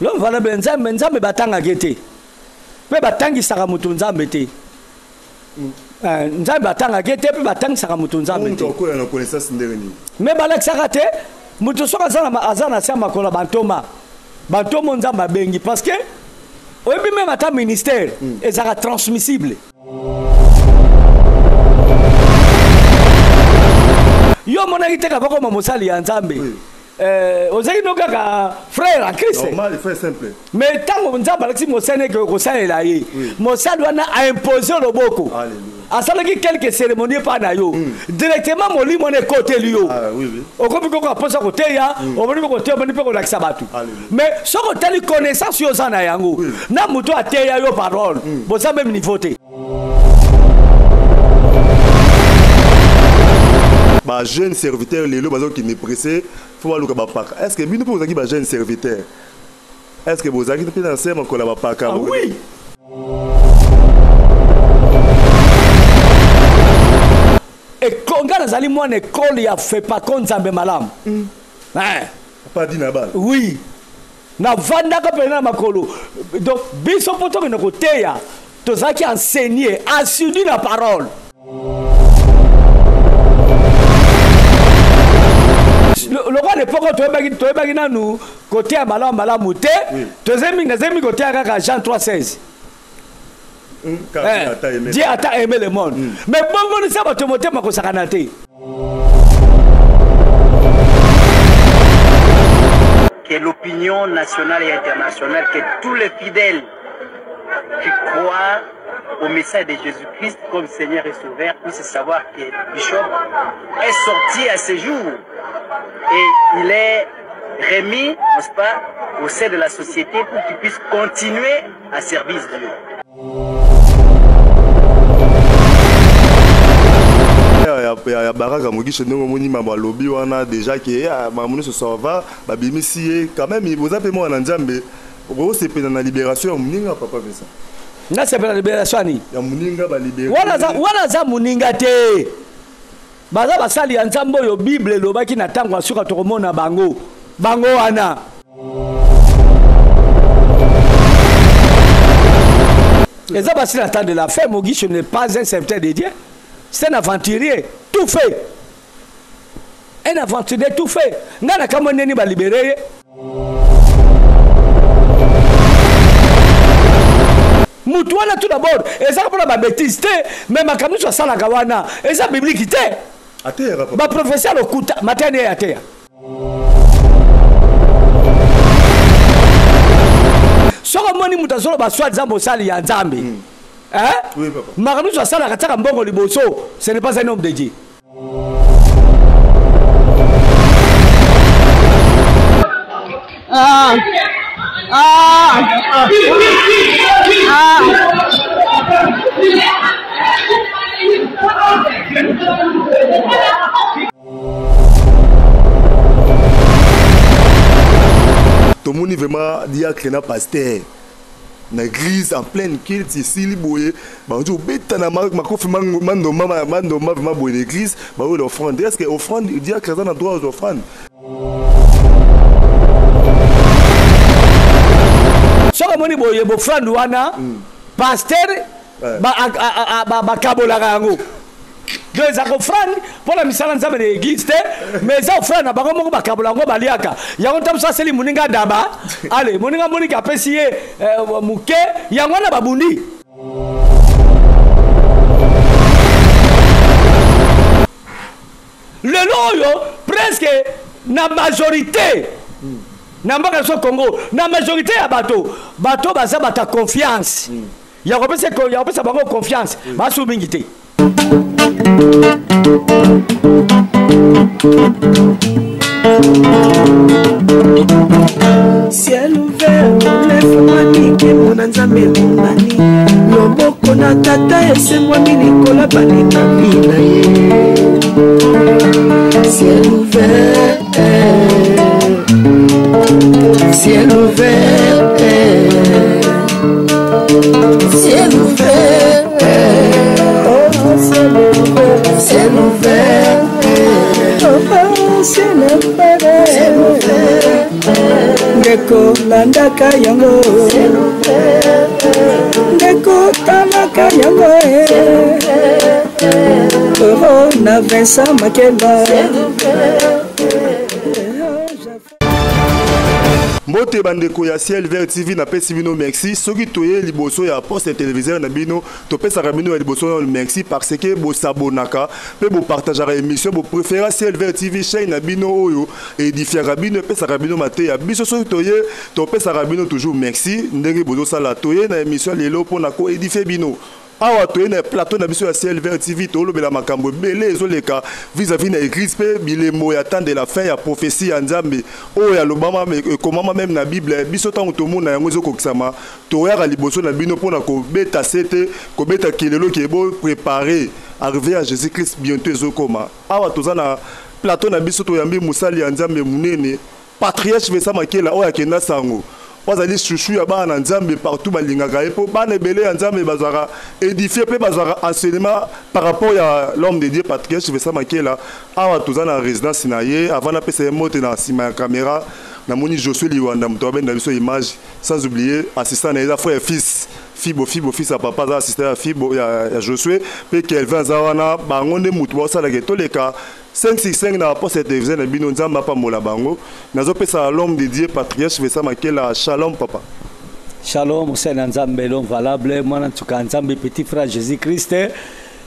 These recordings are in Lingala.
L'homme valable Nzambe, Nzambe batangaka ye te. Mpe batangisaka moto Nzambe te. Nzambe batangaka ye te mpe batangisaka moto Nzambe te. Okoya na connaissance ndenge nini? Mais balakisaka te moto soki aza na se ya makolo ya bantoma, bantoma Nzambe abengi parce que oyebi meme ata ministère ezalaka transmissible. Yo omonaki te kaka okoma mosali ya Nzambe. Oui. Ozalaki no kaka frère en Christ. Normal, frère simple. Mais ntango Nzambe alakisi mosali eke kosalela ye, mosali wana a impose loboko. Alléluia. Asalaki quelques cérémonies epai na yo. Directement molimo wana ekoteli yo. Ah, oui, oui. Okomi kaka mposa koteya, omoni mpe koteya, omoni mpe kolakisa bato. Alléluia. Mais soki otali connaissance yo oza na yango, na moto ateya yo parole, boza même niveau te. Ba jeune serviteur lelo bazokende pressé fo baluka bapaka. Est-ce que bino mpe bozalaki ba jeune serviteur? Est-ce que bozalaki mpe na se ya makolo ya bapaka? Ah, oui. Nga nazali mwana ekole ya Fepako Nzambe malamu. Hein. Papa Dina Bala. Oui. Navandaka mpenza na makolo. Donc biso mpo tokende koteya, tozalaki enseigner, assidu na parole. Lokola l'époque toyebaki nanu koteya malamu malamu te, tozali mingi, nazali mingi koteya kaka Jean 3:16. Car Dieu a tant aimé. Dieu a tant aimé le monde. Mais bongo ni ça bato motema kosakana te. Que l'opinion nationale et internationale, que tous les fidèles qui croient au message de Jésus-Christ comme Seigneur et Sauveur puissent savoir que Bishop est sorti à ce jour et il est remis, n'est-ce pas, au sein de la société pour qu'il puisse continuer à servir Dieu. Ya Baraka Mugisho ndenge omoni mambo alobi wana déjà ke makambo nyonso ça va, babimisi ye quand même, boza mpe mwana na Nzambe, okosepela na libération ya moninga papa Vincent? Nasepela na libération ya nini? Ya moninga balibéré. Wana aza moninga te. Baza basali ya Nzambe oyo Bible elobaki na ntango ya suka tokomona bango. Bango wana. Eza basi na temps de la fin, Mugisho n'est pas un serviteur de Dieu. C'est un aventurier, tout fait. Un aventurier tout fait. Nga na kamwe ndeni ba libéré ye. Mutu wana tout d'abord, ezaka mpona ba bêtise te, mais makambo nyonso asalaka wana, eza biblique te. Ateyaka papa. Ba prophétie ya lokuta, mateya nde ateya. Soki omoni moto azoloba soit disant mosali ya Nzambe, hein? Oui, papa. Makambo nyonso asalaka tiaka mbongo liboso, ce n'est pas un homme de Dieu. Ah. Ah. Ah. Tomoni vraiment diacre na pasteur na église en pleine culte esili boye, bango obeta na makofi mandomba mandomba vraiment boye na église, baoyo l'offrande. Est-ce que offrande diacre aza na droit aux offrandes? Soki omoni boye bofrande wana, pasteur, bakabolaka yango. Donc ezalaka offrande mpona misala Nzambe na église te, mais eza offrande na bango moko bakabola yango baliaka yango. Ntango mosusu aseli moninga daba, ale moninga moniki apesi ye moke, yango wana babundi. Lelo oyo presque na majorité na mboka biso Congo, na majorité ya bato, bato baza bato ya confiance, ya kopesa, ya kopesa bango confiance, basu mingi te. Ciel ouvert, efungwami, nkembo na Nzambe emonani, loboko na tata esembwami likolo balekami na ye. Ciel ouvert, ciel ouvert, ciel ouvert, oh, ciel ouvert, ciel ouvert, oh, ciel ouvert, ciel ouvert. Ndeko landaka yango, ndeko talaka yango. Toro na Vincent Makela. Mbote bandeko ya Ciel Vert TV, napesi bino merci. Soki toye liboso ya poste téléviseur na bino, topesaka bino ya liboso na merci parce que bosabonaka mpe bopartageaka émission, bopréféra Ciel Vert TV, chaîne na bino oyo édifiaka bino, epesaka bino mateya. Biso soki toye, topesaka bino toujours merci ndenge bozosala. Toye na émission lelo mpona koédifie bino. Awa toye na plateau na biso ya Ciel Vert TV, tolobela makambo ebele ezoleka vis-à-vis na église mpe bilembo ya temps de la fin, ya prophétie ya Nzambe oyo alobama, ekomama même na Bible. Biso ntango tomona yango ezokokisama, toyaka liboso na bino mpona kobeta sete, kobeta kelelo ke boprépare arrivée ya Jésus Christ bientôt ezokoma. Awa toza na plateau na biso, toyambi mosali ya Nzambe monene, patriarche Vincent Makela, oyo akenda sango, oyo azali chouchou ya bana na Nzambe partout. Balingaka ye mpo bana ebele ya Nzambe bazwaka édifie mpe bazwaka enseignement par rapport ya l'homme de Dieu patriarche Vincent Makela. Awa toza na résidence na ye. Avant napesa ye mbote, na nsima ya caméra namoni Josue Liwanda, moto abenda biso image, sans oublier assistant na ye eza frère fils Fibo, Fibo fils ya papa, aza assistant ya Fibo, ya Josue, mpe Kelvin aza wana. Bango nde motu baosalaka toleka 565 na poste ya télévision na bino. Nzambe apambola bango. Nazopesa l'homme de Dieu patriarche Vincent Makela. Shalom, papa. Shalom, mosali na Nzambe, l'homme valable, mwana ntuka ya Nzambe, petit frère Jésus Christ,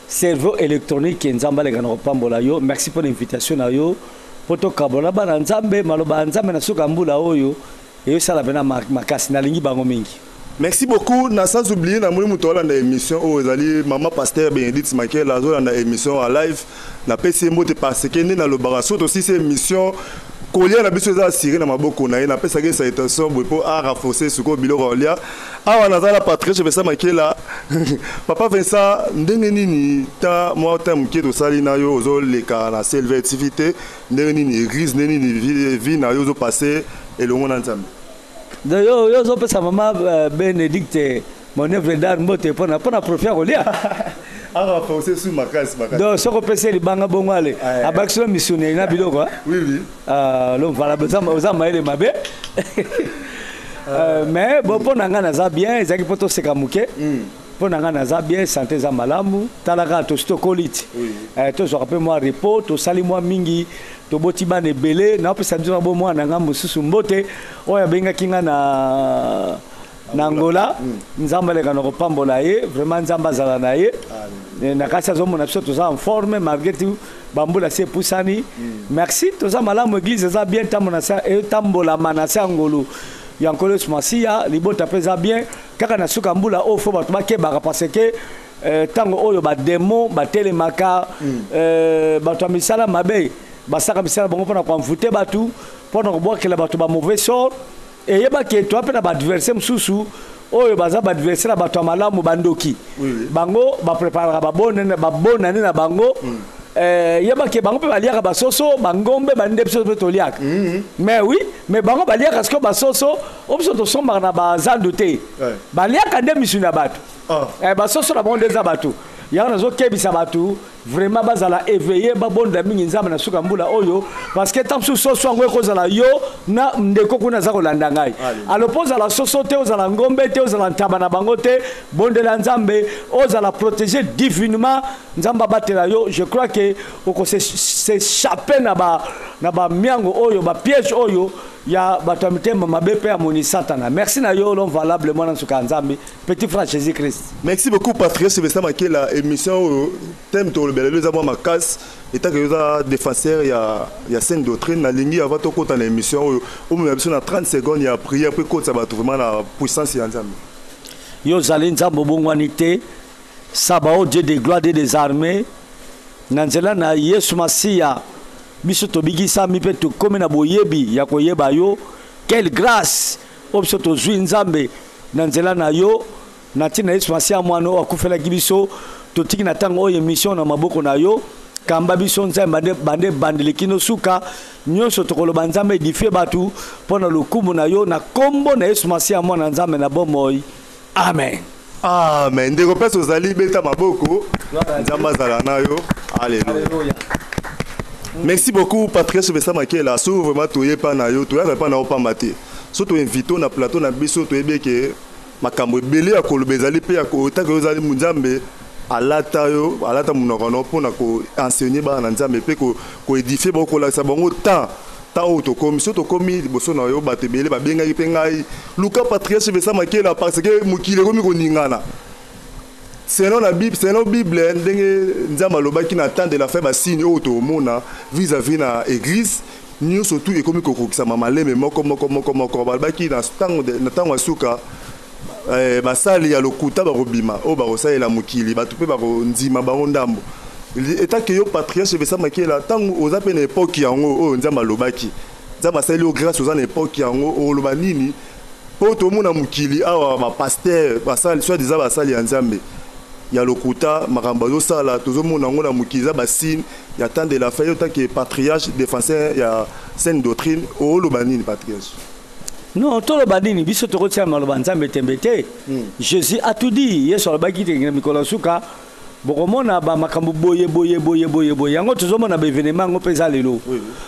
cerveau électronique. Nzambe aleka na kopambola yo. Merci mpo na invitation na yo mpo tokabola bana Nzambe maloba ya Nzambe na suka mbula oyo eyosala mpena makasi. Nalingi bango mingi. Merci beaucoup. Na sans oublier, namoni moto alanda émission oyo ezali mama pasteur Bénédicte Makela, azolanda émission en live. Napesi ye mbote parce que nde nalobaka, so tosisi émission, kolia na biso eza assuré na maboko na ye. Napesaki salutation boye mpo arenforcer sikoyo biloko ya kolia. Awa naza na patriarche Vincent Makela. Papa Vincent, ndenge nini ta mwa ta moke tosali na yo, ozoleka na Ciel TV te? Ndenge nini église, ndenge nini vie na yo ozopasse elongo na Nzambe? Yo ozopesa mama Bénédicte, mon œuvre d'art, mbote mpona profit ya kolia. Arenforcer su makasi makasi. Donc soki opesi ye libanga bongo, ale abakisi yo misuni na biloko. Oui oui. L'homme valable, oza mayele mabe. Mais bon, mpo na ngai naza bien. Ezalaki mpo toseka moke. Mpo na ngai naza bien, santé eza malamu. Tala kaka, tosi tokoli ti, tozwaka mpe mwa repos. Tosali mwa mingi, toboti bana ebele. Naopesa biso bo mwana na ngai mosusu mbote oyo abengaki ngai na Angola. Nzambe aleka na kopambola ye vraiment, Nzambe azala na ye. Na kasi azomona biso toza en forme malgré tout bambula si epusani. Merci, toza malamu, église eza bien, etambolama na se ya ngolu ya Nkolo Yesu Masiya. Libota mpe eza bien. Kaka na suka mbula oyo, faut bato bakebaka parce que ntango oyo badémons batelemaka, bato ya misala mabe basalaka misala bango mpona koenvoûter bato, mpona kobwakela bato bamauvais sort. Eyebaki toa mpe na baadversaire mosusu oyo baza baadversaire na bato ya malamu, bandoki. Bango bapreparaka babonane na bango. Yebaki bango mpe baliaka basoso, bangombe, bande biso mpe toliaka. Mais oui, mais bango baliaka sikoyo basoso oyo biso tosombaka na bazando te. Baliaka nde misuni ya bato. Basoso na bango nde eza bato. Yango nazokebisa bato vraiment bazala éveillé, babonda mingi Nzambe na suka mbula oyo, parce que ntango mosusu soso yango ekozala yo na ndeko kuna aza kolanda ngai. Alors mpo ozala soso te, ozala ngombe te, ozala ntaba na bango te, bondela Nzambe, ozala protégé divinement, Nzambe abatela yo. Je crois que okos'échapper na bamiango oyo, bapiège oyo ya bato ya mitema mabe mpe ya moni Satana. Merci na yo, l'homme valable, mwana nsuka ya Nzambe, petit frère Jésus Christ. Merci beaucoup, patriarche Vincent Makela. Émission oyo, thème tolobela lelo eza mwa makasi. Etake yo oza défenseur ya saine doctrine, nalingi avant tokota na émission oyo, omema biso na 30 secondes ya prière mpo ekotisa bato vraiment na puissance ya Nzambe. Yo ozali Nzambe obongwani te, Sabao, Dieu de gloire, Dieu des armées. Na nzela na Yesu Masiya, biso tobikisami mpe tokómi na boyebi ya koyeba yo. Quelle grâce oyo biso tozwi, Nzambe, na nzela na yo, na ntina Yesu Masiya, mwana oyo akufelaki biso. Totiki na ntango oyo émission na maboko na yo. Kamba biso, Nzambe, bande ebandeli kino suka. Nyonso tokoloba, Nzambe, édifie bato mpo na lokumu na yo, na nkombo na Yesu Masiya, mwana Nzambe na bomoi, amen. Amen. Ndeko mpesi ozali, beta maboko, Nzambe azala na yo. Alleluya. Merci beaucoup, patriarche Vincent Makela. So vraiment toye pa na yo, toyaka pa na yo pamba te. So toinvite na plateau na biso, toyebi ke makambo ebele ya koloba ezali mpe ya kotaka yo ezali Nzambe alata yo, alata monoko na yo mpona koenseigner bana na Nzambe mpe koédifier bango, kolakisa bango temps temps oyo tokomi. So tokomi liboso na yo, bato ebele babengaki mpe ngai: "Luka patriarche Vincent Makela parce que mokili ekomi koningana." Selon la Bible, selon Bible, ndenge Nzambe alobaki na temps de la fin, basigne oyo tomona vis-à-vis na église nyonso tu ekomi kokokisama maleme moko moko moko moko. Balobaki na ntango ya suka, basali ya lokuta bakobima oyo bakosalela mokili, bato mpe bakondima bango ndambo. Etake yo, patriarche Vincent Makela, ntango oza mpe na époque yango oyo Nzambe alobaki, Nzambe asali yo grâce, oza na époque yango, oloba nini mpo tomona mokili awa bapasteur basali, soit disant basali ya Nzambe ya lokuta, makambo azosala, tozomona yango na mokili, eza basigne ya temps de la fin? Yo tant que patriarche, défenseur ya saine doctrine, oloba nini, patriarche? Non, toloba nini? Biso tokotia maloba Nzambe tembe te. Jésus a tout dit. Yesu alobaki te na mikolo ya suka bokomona bamakambo boye boye boye boye boye. Yango tozomona baévénement yango mpe eza lelo.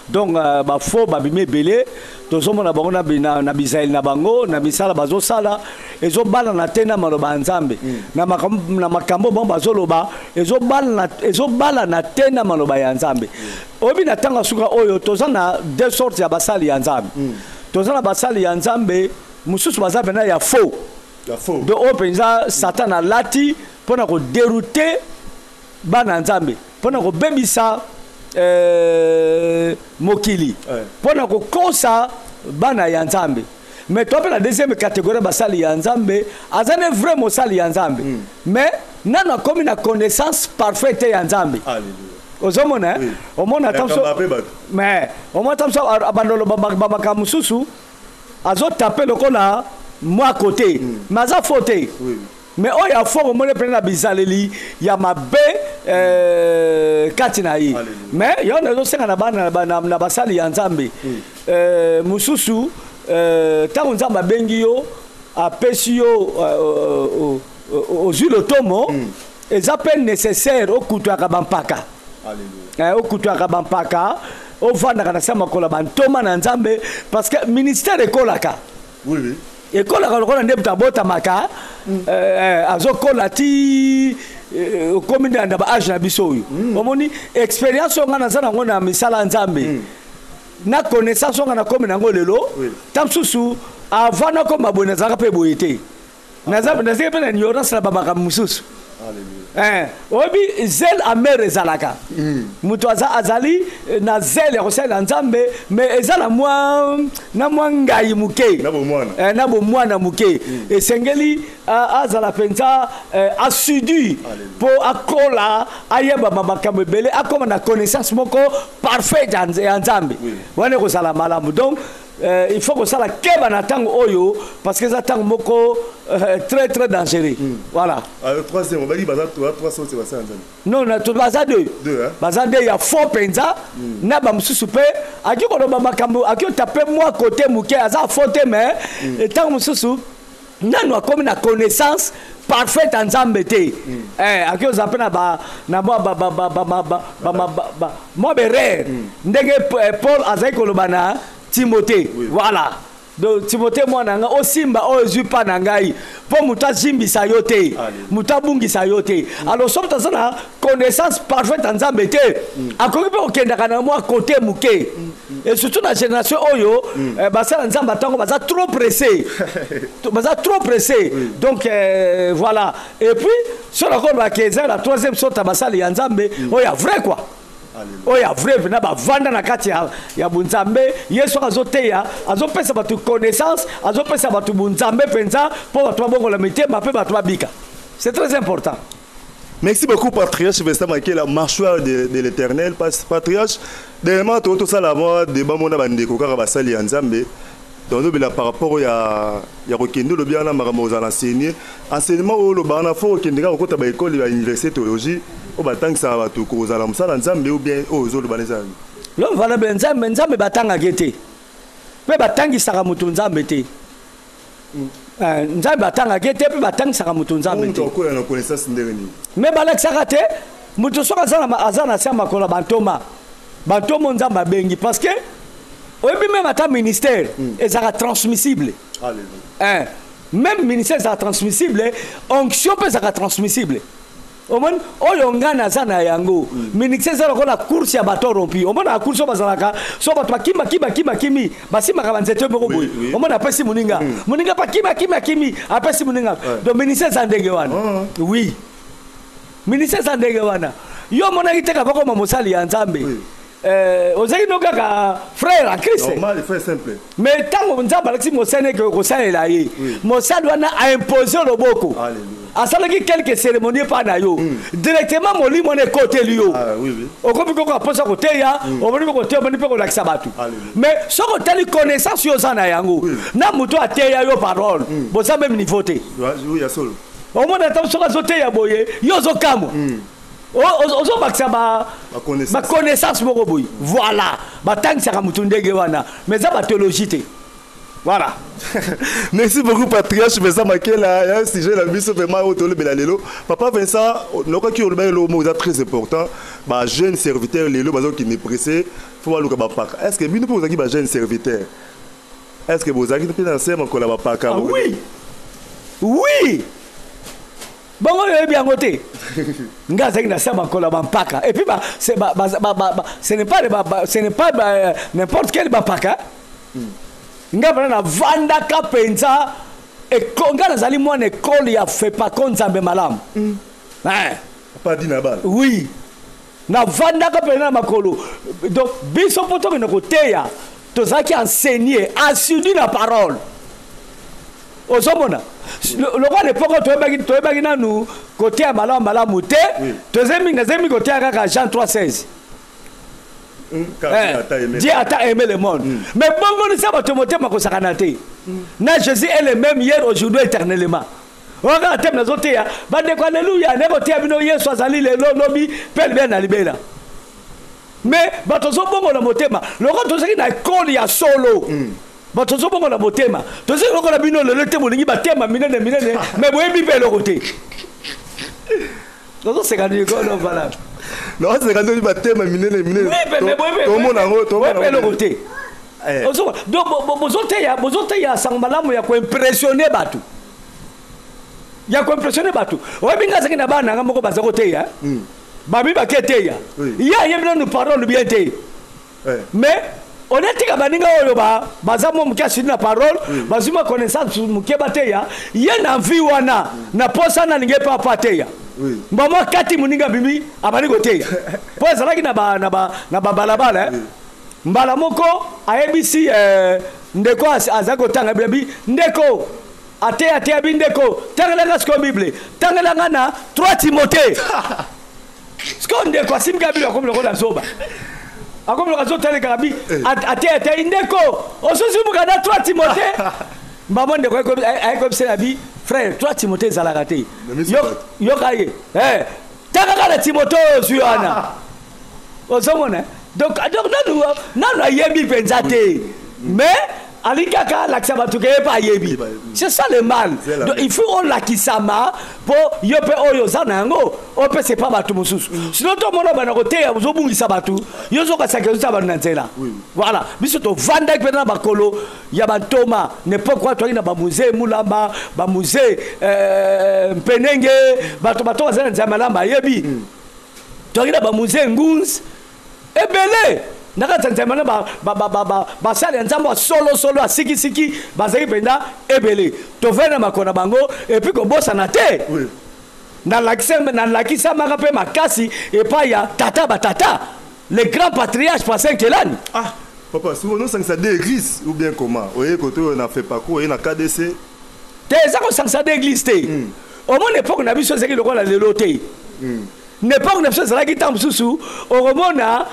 Donc bafaux babimi ebele, tozomona bango na bizaleli na bango, na misala bazosala, ezobalana te na maloba ya Nzambe. Na makambo bango bazoloba ezobalana te na maloba ya Nzambe. Oyebi, na ntango ya suka oyo, toza na deux sortes ya basali ya Nzambe. Toza na basali ya Nzambe mosusu baza mpenza ya faux. Ya faux. Donc oyo mpenza Satan alati mpo na kodérouter bana ya Nzambe, mpo na kobebisa mokili, mpo na kokosa bana ya Nzambe. Mais to mpe na deuxième catégorie, basali ya Nzambe aza ne vrai mosali ya Nzambe, mais nano akomi na connaissance parfaite ya Nzambe. Alléluia. Ozomona, eh? Oui. Omona ata Yakamba mpe bato. Mais omona ata mosu abandolo bamakambo mosusu, azotape lokola mwa côté, mais aza faux te. Mais oyo ya faux, omoni mpenza na bizaleli ya mabe kati na ye. Alléluia. Mais yo nazosenga na bana na basali ya Nzambe mosusu, ntango Nzambe abengi yo, apesi yo, ozwi lotomo, eza mpe nécessaire okutwaka bampaka. Alléluia. Okutwaka bampaka, ovandaka na se ya makolo ya bantoma na Nzambe, parce que ministère ekolaka. Oui oui. Ekolaka lokola nde moto abotamaka, azokola ti okomi na baâge na biso oyo. Omoni expérience oyo ngai naza nango na misala ya Nzambe, na connaissance oyo ngai nakomi nango lelo, ta mosusu avant nakoma boye, nazalaka mpe boye te. Nazalaki mpe na ignorance na bamakambo mosusu. Alléluia. Oyebi, zèle amer ezalaka. Moto aza, azali na zèle ya kosalela Nzambe, mais eza na mwa ngai moke. Na bomwana. Na bomwana moke. Esengeli azala mpenza assidu mpo akola, ayeba makambo ebele, akóma na connaissance moko parfaite ya Nzambe. Wana ekozala malamu. Donc il faut kosala keba na ntango oyo, parce que eza ntango moko très très dangereux. Voilà. Alors, troisième, obaki baza trois sortes basala Nzambe. Non, baza deux. Deux, hein? Baza nde ya faux mpenza, na bamosusu mpe aki koloba makambo, aki otape mwa côté moke, aza faux te, mais ntango mosusu nanu akomi na connaissance parfaite ya Nzambe te. Aki ozala mpe na ba na mwa ba baerreur, ndenge Paul azali koloba na Timothée. Voilà. Donc Timothée, mwana nga, osimba oyo ezwi mpa na ngai, mpo moto azimbisa yo te, moto abungisa yo te. Alors so moto aza na connaissance parfaite ya Nzambe te, akoki mpe kokendaka na mwa côté moke. Et surtout na génération oyo, basala Nzambe atango baza trop pressé, baza trop pressé. Donc voilà. Et puis so nakolobaka, eza la troisième sorte ya basali ya Nzambe, oyo ya vrai quoi, oyo ya vrai mpenza, bavanda na kati ya bunzambe. Ye soki azoteya, azopesa bato connaissance, azopesa bato bunzambe mpenza, mpo bato babongola mitema mpe bato babika. C'est très important. Merci beaucoup, Patriarche Vincent Makela, marcheur de l'Éternel. Patriarche, dernièrement, tout ça, la débat, mon bandeko, kaka basali ya Nzambe. Tozobela par rapport ya kokende, olobi wana makambo kozala enseigné, enseignement oyo oloba wana, fo kokende kaka kokota baécole ya université théologie oyo batangisaka bato kozala mosala Nzambe, ou bien oyo ozoloba neza? L'homme valable, Nzambe, Nzambe batangaki te mpe batangisaka moto Nzambe te. Nzambe batangaki te mpe batangisaka moto Nzambe te. Moto akoya na connaissance ndenge nini? Me balakisaka te. Moto soki aza na se ya makolo ya bantoma, bantoma Nzambe abengi, parce que Oyebi, même ata ministère ezalaka transmissible. Alléluia. Hein. Même ministère ezalaka transmissible, onction mpe ezalaka transmissible. Omoni oyo nga naza na yango, ministère eza lokola course ya bato rompi. Omonaka course oyo bazalaka so bato bakima kima kima kimi, basimaka banzete moko boye. Omoni apesi moninga, moninga mpe akimi akimi akimi, apesi moninga. Donc ministère eza ndenge wana. Oui, ministère eza ndenge wana. Yo omonaki te kaka bakoma mosali ya Nzambe. Ozalaki no kaka frère en Christ. Normal, frère simple. Mais ntango Nzambe alakisi mosali eke kosalela ye, mosali wana aimpose loboko, Alléluia. asalaki quelque cérémonie epa na yo, directement molimo wana ekoteli yo. Ah, oui, oui. Okomi koko aposa koteya, omoni mpe koteya, omoni mpe kolakisa bato. Alléluia. Mais soki otali connaissance yo oza na yango na moto ateya yo parole, boza même niveau te. Oui, ya solo. Omona ata soki azoteya boye, yo ozokamwa. Ozobakisa Baconnaissance. Baconnaissance moko boye. Voilà, batangisaka motu ndenge wana, mais eza bathéologie te. Voilà. Merci beaucoup, patriarche Vincent Makela. Ya sujet na biso vraiment oyo tolobela lelo, papa Vincent, nokaki oloba eloko moko eza très important: bajeune serviteur lelo bazokende pressé, fo baluka bapaka. Est ce que bino mpe bozalaki bajeune serviteur? Est ce que bozalaki mpe na se makolo ya bapaka? Ah, oui, bongo oyebi yango te. Nga azalaki na se ya makolo ya bampaka. Et puis ba, c'est ba, ba, ba, ba, ba, ce n'est pas, ba, ba, ce n'est pas ba, n'importe quel bapaka. Nga mpena navandaka mpenza. Nga nazali mwana ekole ya FEPACO Nzambe Malamu. Hein. Papa Dina Bal. Oui, navandaka mpenza na makolo. Donc biso mpo tokende koteya, tozalaki enseigné assidu na parole. Ozomona lokola lepoko toyebaki nanu koteya malamu malamu te. Tozali mingi, nazali mingi koteya kaka Jean 3 16. Car Eh, Dieu a tant aimé. Dieu a tant aimé le monde. Mais bongo nisa bato motema kosakana te. Na Jésus est le même hier, aujourd'hui, éternellement. Oyo te nazoteya bandeko, alleluya, nde koteya bino Yesu azali lelo, lobi mpe libela na libela. Mais bato ozobongola motema lokola tozalaki na ekole ya solo. Bato ozobongola motema, tozalaki lokola bino lelo te. Bolingi batema minene minene, mais boyebi mpe eloko te. Tozoseka likolo, voilà. Naoseka nde batema minene minene. Tomona yango, tomona. Boyebi eloko te. Donc bozoteya sango malamu ya koimpressionner bato, ya koimpressionner bato. Oyebi, nga azalaki na bana nanga moko baza koteya, babi bake teya. Ye ayebi nanu parole bien te. Mais onetika baninga oyo baza mwa moke asili na parole, bazwi mwa connaissance moke, bateya. Ye na mvi wana na posa na alingi epe apo ateya. Mbamo akati moninga abimi, abandi koteya mpo ezalaki na babalabala. Mbala moko ayebisi ndeko azali kotanga bible: "Ndeko, ateya, ateya bi ndeko, tangelanga sikoyo bible, tangelanga na 3 Timothée." Sikoyo ndeko asimbi bible, akomi lokola zoba, akomi lokola azotalekaka bi ateya, ateyi: "Ndeko, osusi na 3 Timothée." Mbamo ndeko ayekobisa na bi: "Frère, 3 Timothée ezalaka te." Yoka ye: "Tangaka na Timothée oyo ozwi wana." Ozomona, donc nanu ayebi mpenza te, mais alingi kaka alakisa bato ke ye mpe ayebi. C'est ça le mal. Donc il faut olakisama mpo yo mpe oyo oza na yango opesa epa bato mosusu. Sinon tomona bana koteya, ozobungisa bato, yo ozokasaka, ozotya bato na nzela. Voilà, biso tovandaki mpe na bakolo ya bantoma. N'époque wana toyaki na bamusée Mulamba, bamusée Mpenenge. Bato baza na nzela malamu bayebi. Toyaki na bamusée Ngunzi ebele na kati ya nzambe wana. Basali ya Nzambe ya solosolo ya sikisiki bazalaki mpenza ebele. Tovandi na makolo na bango. Et puis kobosana te, nalakisamaka mpe makasi epai ya tata batata, le grand patriarche Pasteur Nkelani. Ah papa, soki nosangisa deux églises ou bien comment? Oye kote oyo na FEPACO, oye na KDC. Te, eza kosangisa deux églises te. Omona, époque na biso ezalaki lokola lelo te. Na époque na biso ezalaki ntango mosusu okomona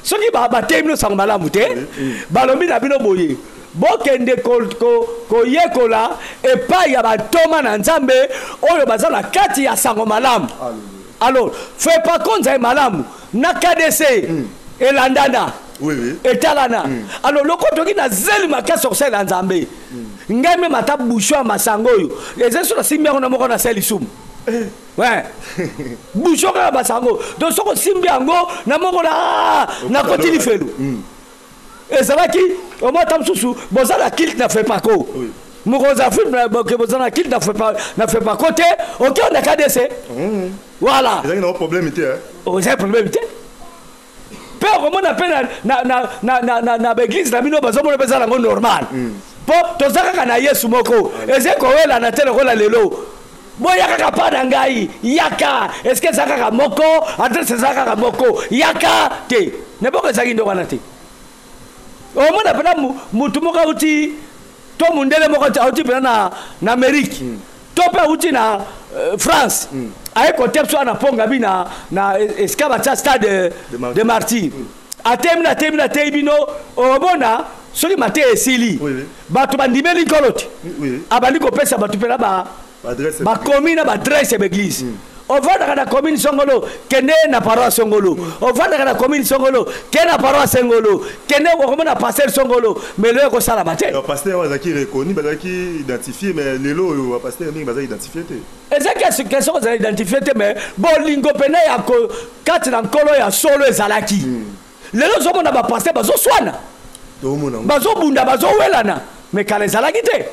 soki bateyi bino sango malamu te, balobi na bino boye: "Bokende koyekola epai ya bantoma na Nzambe oyo baza na kati ya sango malamu." Alors FEPACO Nzambe Malamu na KDC elandana, etalana. Alors loko toki na zeli makasi ya kosalela Nzambe, ngai même ata bouchon ya masanga oyo eza so nasimbi yango na moko na sala lisumu. Ouais, bouchon kaka basango. Donc soki osimbi yango na moko na nakoti lifelo. Ezalaki omoi ata mosusu boza na culte na FEPACO. Mokonzi ya film boza na culte na FEPACO te, okende na KDC. Voilà. Ezalaki na problème te. Ezalaki problème te. Mpe okomona mpe na baeglise na bino bazomona mpe eza nango normal. Mpo toza kaka na Yesu moko. Ezali kowelana te lokola lelo. Boya kaka mpa na ngai, yaka. Eske eza kaka moko, adresse eza kaka moko, yaka te. Na boko ezalaki nde wana te. Omona mpena mutu moko auti to mundele moko auti mpena na Amérique. To mpe auti na France. Aye kote biso wana mpo ngabi na esika batia stade de martyr. Atemi na temi na teyi bino, omona soki mateya esili. Bato bandimeli nkolo te. Abandi kopesa bato mpena bakomi na baadresse ya baeglise. Ovandaka na commune Songolo, kende na paroisse Songolo. Ovandaka na commune Songolo, kende na paroisse Songolo. Kende okomona pasteur Songolo, mais lelo ekosalama te. Alors, pasteur oyo azalaki reconnu, bazalaki identifié, mais lelo oyo ba pasteur mingi baza identifié te. Eza question kozala identifié te, mais bolingo pene ya kati na nkolo ya solo ezalaki. Lelo ozomona ba pasteur bazoswana. Tozomona yango. Bazobunda, bazowelana, mais kala ezalaki te.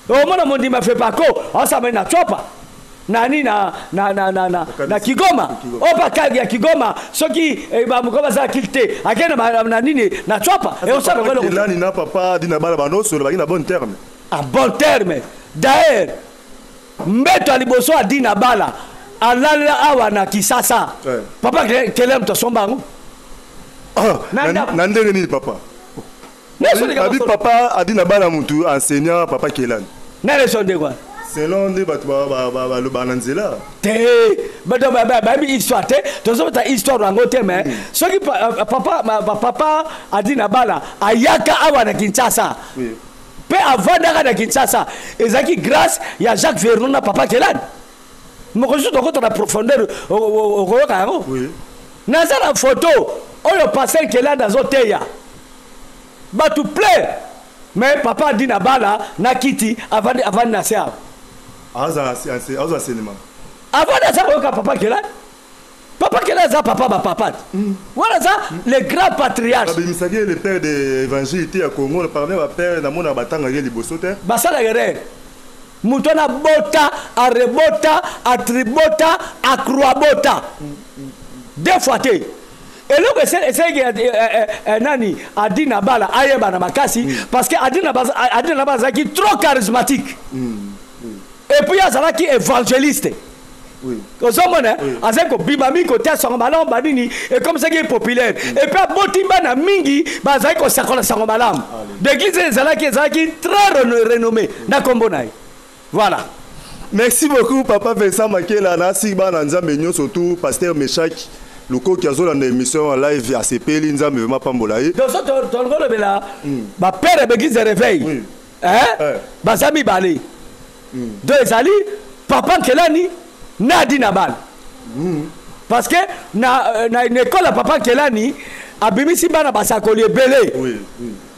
Omona mondima FEPACO, asama na Tshopa. Nani na Kigoma. Opa kagi ya Kigoma, soki, ba moko baza kilte, akende na nini, na Tshopa. Asa Et osala papa ngolo. Kelani na papa dina bala banoso, ba na bon terme. En bon terme. D'ailleurs, mbeto aliboso adina bala alala awa na Kisasa. Papa Kelem to somba ngo. Na ndako. Na ndenge nini papa? Nyonso ndenge Abi basolo. papa adina bala mutu enseignant papa Kelani. Na leçon de quoi? Selon nde bato ba na nzela. Te, bato ba bayebi histoire te, tozobeta histoire yango te, mais soki papa, papa adina bala ayaka awa na Kinshasa. Pe avandaka na Kinshasa, ezalaki grâce ya Jacques Vernon na papa Kelani. Moko mosusu tokota na profondeur, okoyoka yango. Naza na photo oyo pasteur Kelani azoteya. Bato plein. Mais papa adina bala na kiti avandi na se awa. Aza enseignement. Avandi aza koyoka papa Kelani. Papa Kelani aza papa ba papa. Wana aza le grand patriarche. Babimisaki le père de évangile te ya Congo, parmi ba père na mona batanga ye liboso te. Basala erreur. Moto na bota, arebota, atribota, akroabota. Deux fois te. Eloko esengi nani Adina Bala ayeba na makasi, parce que Adina Bala, Adina Bala azalaki trop charismatique. Et puis azalaki évangéliste. Ozomona, azalaki kobima mingi kotia sango malamu banini, et comme ça qui est populaire. Et puis aboti bana mingi bazalaki kosakola sango malamu. L'église ezalaki très renommée na kombo na ye. Voilà. Merci beaucoup papa Vincent Makela na Sigba na Nzambe nyonso, surtout pasteur Meshach Lukoki azolanda émission en live ya Sepeli Nzambe vraiment pambola ye. Donc so to ngolo bela ba père église de réveil. Hein? Bazami balé. Donc ezali papa Nkelani na Adina Bala. Parce que na une école à papa Nkelani abimisi bana basakoli ebele.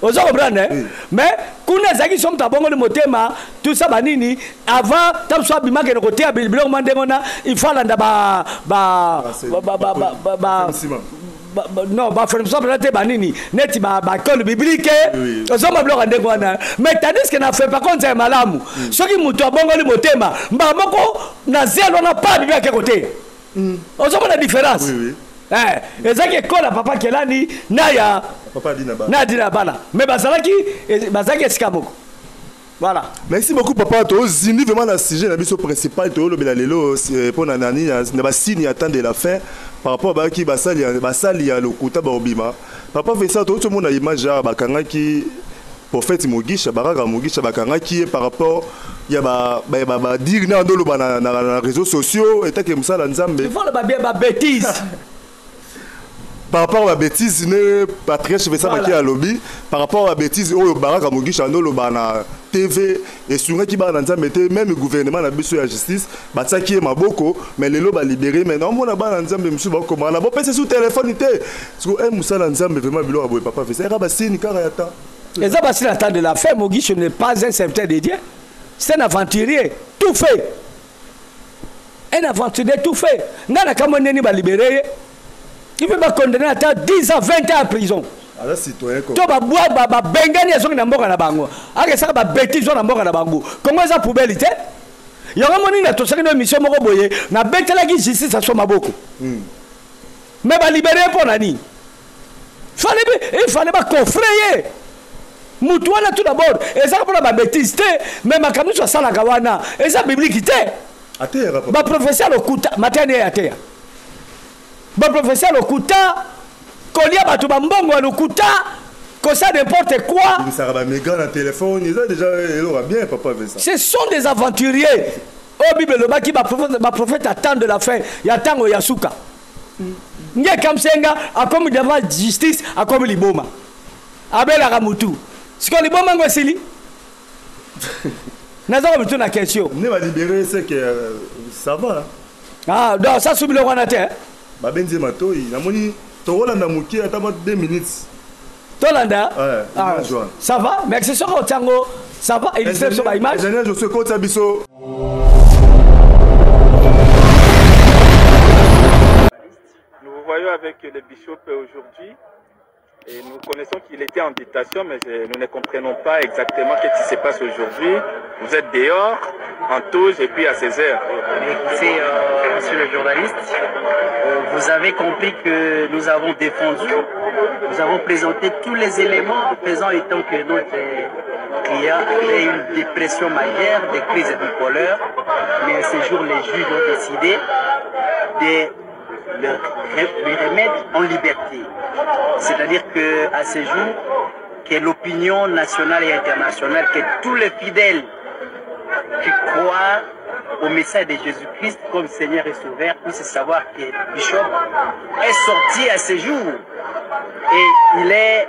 Ozo comprendre, hein? Mais kuna ezalaki somo ta bongo motema, tout ça banini avant tam so abimaka na kote ya biloko mwa ndenge wana, il faut alanda ba, ba, Ah, c'est ba, ba, ba, ba, ba, ba, Sima. ba, ba, non, ba formation mpenza te banini, neti ba, ba école biblique, ozo mwa biloko ya ndenge wana. Mais tandis que na fait par contre ya malamu. Soki moto abongoli motema, mbala moko na zelo wana pa bibi ake kote. Ozo mona différence? Ezalaki école ya papa Kelani na ya Papa Adina Bala. Na Adina Bala. Mais bazalaki esika moko. Voilà. Merci beaucoup papa. To zindi vraiment na sujet na biso principal to lobela lelo, c'est pour na nani, na ba signe à temps de la fin par rapport ba ki basali ya, basali ya lokuta ba obima. Papa Vincent to mona image ya bakanga ki prophète Mugisha, baraka Mugisha bakanga ki par rapport ya ba, ba, ba, ba dire na ndolo ba na, na, na réseaux sociaux et que musala Nzambe. Il faut le ba bien ba bêtise. Par rapport à la bêtise, ne patriarche Vincent Maki a lobby, par rapport à la bêtise, oyo Baraka Mugisha ndolo ba na TV et sunga ki ba na Nzambe te, même le gouvernement na biso ya justice, ba tsaki maboko, mais lelo ba libérer, mais non, mona ba na Nzambe musu ba koma na bo pese sous téléphone te. Parce que, eh, musala Nzambe vraiment biloko boye papa Vincent, era ba signe kaka ya ta. Eza ba signe temps de la fin, Mugisha n'est pas un serviteur de Dieu. C'est un aventurier, tout fait. Un aventurier tout fait. Nga na kamwe neni ba libérer. Il peut pas condamner à 10 ans, 20 ans en prison. Aza citoyen. To babwa babengani, azongi na mboka na bango, akesaka babêtises wana na mboka na bango. Kongo eza poubelle te. Yango moni na tosaki no émission moko boye, nabetelaki justice aso maboko. Mais balibérer mpo na nini? Fallait, il fallait bacoffrer ye mutu wana. Tout d'abord, ezaka mpona babêtises te, mais makambo nyonso asalaka wana eza biblique te. Ateyaka, papa? Baprophétie ya lokuta, mateni ye ateya baprophétie ya lokuta, kolia bato bambongo ya lokuta, kosala n'importe quoi. Bimisaka baméga na telefone, eza déjà eloko ya bien, papa Vincent. Ce sont des aventuriers oyo Bible elobaki, baprophète à temps de la fin, ya ntango ya suka. Nge kamsenga akomi devant justice, akomi liboma, abelaka mutu. Sikoyo liboma yango esili? Naza komitu na question. Nde balibérer, c'est que ça va, hein? Ah donc ça su biloko wana te, hein? Babenzi ye matoi. Namoni tokolanda moke, ata mwa 2 minutes. Tolanda. Ouais, ah, image wana. Ça va, merci. Soki otiango, ça va, illustre biso baimage. Ingénieur Josué, kotisa biso. Nous vous voyons avec le bishop aujourd'hui et nous connaissons qu'il était en détention, mais nous ne comprenons pas exactement ce qui se passe aujourd'hui. Vous êtes dehors, en touche, et puis à 16 heures. Mais écoutez, monsieur le journaliste, vous avez compris que nous avons défendu, nous avons présenté tous les éléments faisant étant que notre client avait une dépression majeure, des crises bipolaires, mais à ce jour, les juges ont décidé de lui remettre en liberté. C'est-à-dire que à ce jour, que l'opinion nationale et internationale, que tous les fidèles qui croient au message de Jésus-Christ comme Seigneur et Sauveur puissent savoir que Bishop est sorti à ce jour et il est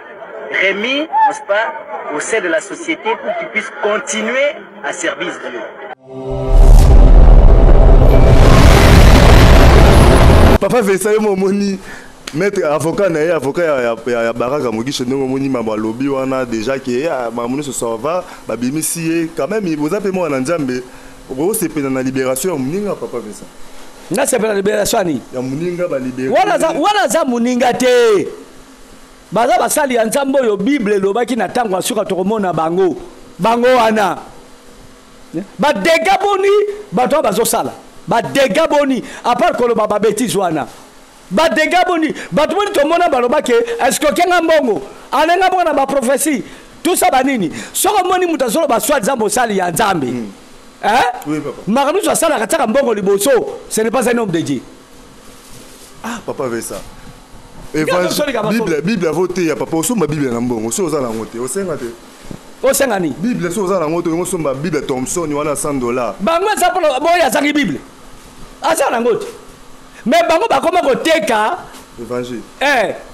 remis, n'est-ce pas, au sein de la société pour qu'il puisse continuer à servir Dieu. Papa Vincent, yo momoni maître avocat na ye, avocat ya Baraka Mogisho, ndenge omoni mambo alobi wana déjà ke makambo nyonso ça va, babimisi ye quand même. Boza mpe mwana na Nzambe, okosepela na libération ya moninga, papa Vincent? Nasepela libération ani? Ya moninga balibérer. Wana aza moninga te, baza basali ya Nzambe oyo Bible elobaki na ntango ya suka tokomona bango. Bango wana badégâts boni bato oyo bazosala, badégâts boni, à part koloba babêtises wana, badégâts boni, bato boni tomona balobaki escroquer nga mbongo, alenga mbongo na baprophétie, tout ça banini. Soki omoni moto azoloba soit Nzambe, osali ya Nzambe, hein? Oui, papa. Makambo nyonso asalaka, tiaka mbongo liboso, ce n'est pas un homme de Dieu. Ah, papa Vincent. Solika basolo. Bible, Bible avote ya papa, osomba Bible na mbongo. So oza nango te, osenga te. Osenga nini? Bible, so oza nango te, olingo osomba Bible Thomson wana 100 $. Bango eza mpona boyo azangi Bible, aza nango te, mais bango bakoma koteka évangile.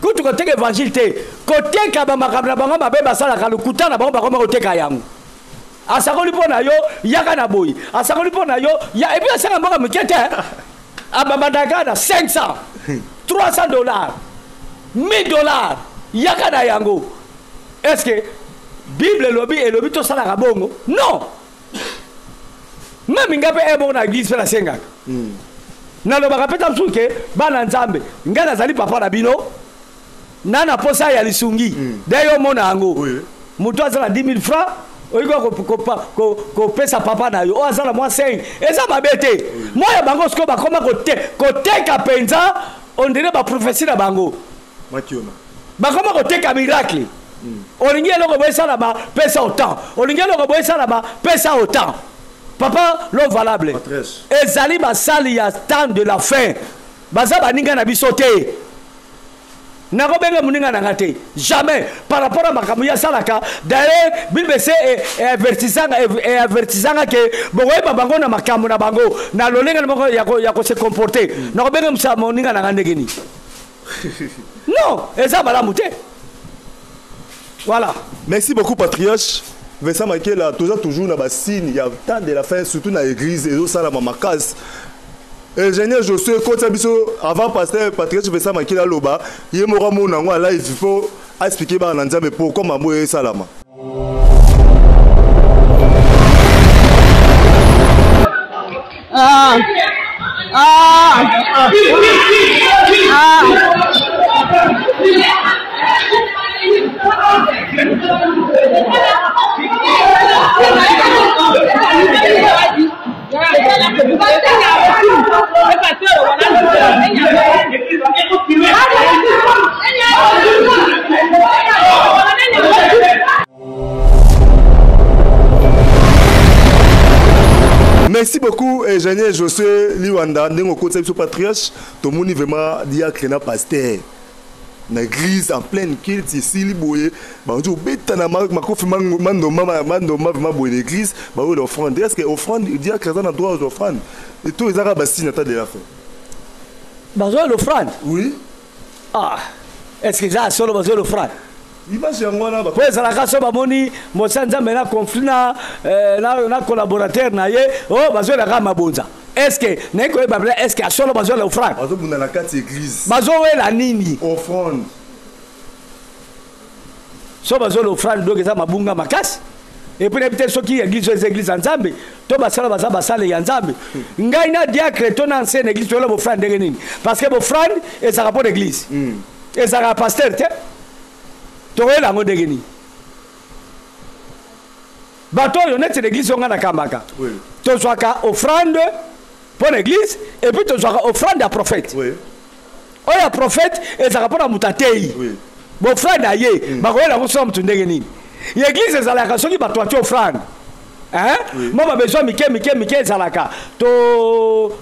Kutu koteka évangile te, koteka bamakambo na bango mabe basalaka, lokuta na bango, bakoma koteka yango. Asakoli mpo na yo, yaka na boye, asakoli mpo na yo ya, et puis asanga mboka moke te, ababandaka na 500, 300 $, 1000 $, yaka na yango. Est ce que Bible elobi tosalaka bongo? Non. Même nga mpe bongo na église mpe nasengaka, nalobaka mpe ta mosusu ke bana Nzambe, ngai nazali papa na bino na posa ya lisungi. De yo omona yango, moto aza na 10 000 francs, oyoki kopesa papa na yo oyo aza na mwa 5, eza mabe te. Mwa ya bango sikoyo bakoma koteka mpenza, on dirait baprophétie na bango. Makiona. Bakoma koteka miracle. Olingi eloko boye esalama, pesa autant. Olingi eloko boye esalama, pesa autant. Papa lo valable. Maîtresse. Ezali basali ya temps de la fin, baza baninga na biso te. Nakobenga moninga na nga te, jamais, par rapport à makambo ye asalaka. D'ailleurs, Bible se avertisanga ke bokoyeba bango na makambo na bango, na lolenge na moko ya kose comporter. Nakobenga moninga na nga ndenge nini? Non, eza malamu te. Voilà. Merci beaucoup, patriarche Vincent Makela. Toza toujours na basigne ya temps de la fin, surtout na église ezosalama makasi. Ingénieur Josué, kotisa biso avant pasteur patriarche Vincent Makela aloba ye moko amona yango a live mpo aexpliquer bana na Nzambe pourquoi mambo oyo esalama. Ah. Ah. Ah. Merci beaucoup Ingénieur Josué Liwanda ndenge okotisa biso patriarche tomoni vraiment diacre na pasteur na église en pleine culte esili boye banzi obeta na makofi mandomba mandomba vraiment boye na église baoyo offrande. Est ce que offrande, diacre aza na droit aux offrande to ezaka basine ata de la fin? Bazwa l'offrande? Oui. Ah, est ce que eza solo bazwa l'offrande? Image yango wana. Po ezalaka so bamoni mosa Nzambe na conflit na collaborateur na ye, o bazwelaka mabonza. Est ce que naye koyeba bla, est ce que asolo bazwela offrande? Bazobunda na kati église. Bazowela nini? Offrande. So bazwela offrande, donc eza mabunga makasi. Et puis nayebi te soki église oyo eza église ya Nzambe to basala baza basale ya Nzambe. Ngai na diacre to na ancienne église toyela bofrande ndenge nini? Parce que bofrande ezalaka mpo na église, ezalaka pasteur te. Tokoyela yango ndenge nini? Bato oyo neti na église oyo ngai nakambaka, tozwaka offrande mpo na église et puis tozwaka offrande ya prophète. Oyo ya prophète ezalaka mpo na moto atei bofrande na ye. Bakoyela yango soki moto ndenge nini? Ya église ezalaka soki bato atie offrande, hein? Mwa babesoin mike mike mike ezalaka,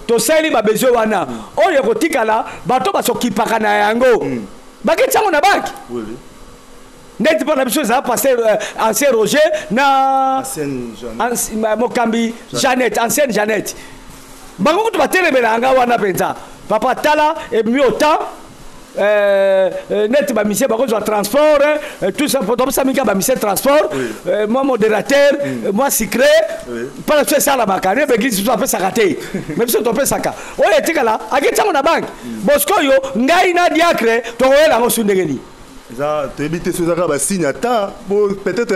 tosali babesoin wana. Oyo ekotikala, bato basokipaka na yango, baketi yango na banque. Neti mpo na biso ezala pasteur ancien Roger na mokambi Jeannette, ancienne Jeannette, bango kutu batelemelaka nga wana mpenza. Papa, tala, ebimi autant neti bamisie bakozwa transport, tout ça, topesa mingi ya bamisie transport, moi modérateur, moi sucré. Mpona biso esalamaka ne baeglise biso apesaka te, mais biso topesaka. Oyo etikala, aketi yango na banque. Bosiko oyo ngai na diacre tokoyela yango su ndenge nini? Eza toyebi te so eza kaka basigne ata po peut-être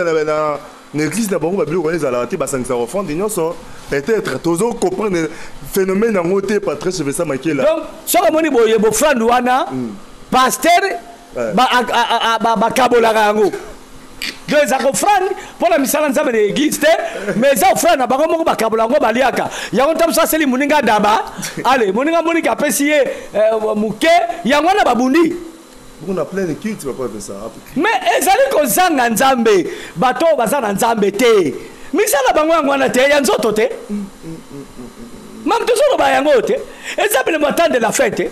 na église na bango babiloko wana ezalaka te, basangisaka offrande nyonso. Peut-être tozo comprendre phénomène yango te, Patrice Vincent Makela. Donc soki omoni boye bofrande wana, pasteur bakabolaka yango. Donc ezalaka offrande mpo na misala Nzambe na église te, mais eza offrande na bango moko, bakabola yango, baliaka yango. Ntango mosusu aseli moninga daba, ale moninga moniki apesi ye moke, yango wana babundi. On a plein de cultes, papa Vincent. Mais ezali kozanga Nzambe. Bato oyo baza na Nzambe te, misala bango yango wana te, ya nzoto te. Mame tozoloba yango te, eza bene matin de la fin te.